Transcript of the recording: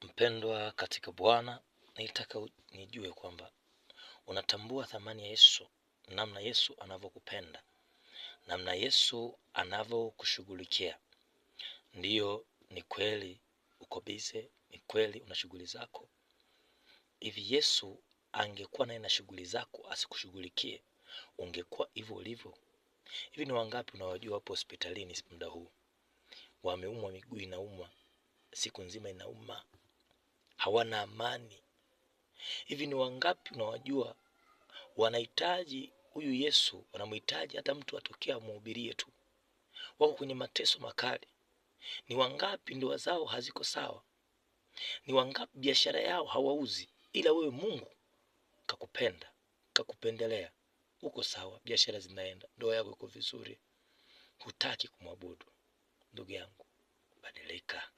Mpendwa katika Bwana, nilitaka nijue kwamba unatambua thamani ya Yesu, namna Yesu anavyokupenda, namna Yesu anavyokushughulikia. Ndiyo, ni kweli uko bize, ni kweli una shughuli zako. Hivi Yesu angekuwa naye na shughuli zako asikushughulikie, ungekuwa hivyo ulivyo? Hivi ni wangapi unawajua hapo hospitalini muda huu wameumwa, miguu inauma, siku nzima inauma, hawana amani? Hivi ni wangapi unawajua wanahitaji huyu Yesu, wanamhitaji hata mtu atokee amhubirie tu, wako kwenye mateso makali. Ni wangapi ndoa zao haziko sawa? Ni wangapi biashara yao hawauzi, ila wewe Mungu kakupenda, kakupendelea, uko sawa, biashara zinaenda, ndoa yako iko vizuri, hutaki kumwabudu. Ndugu yangu, badilika.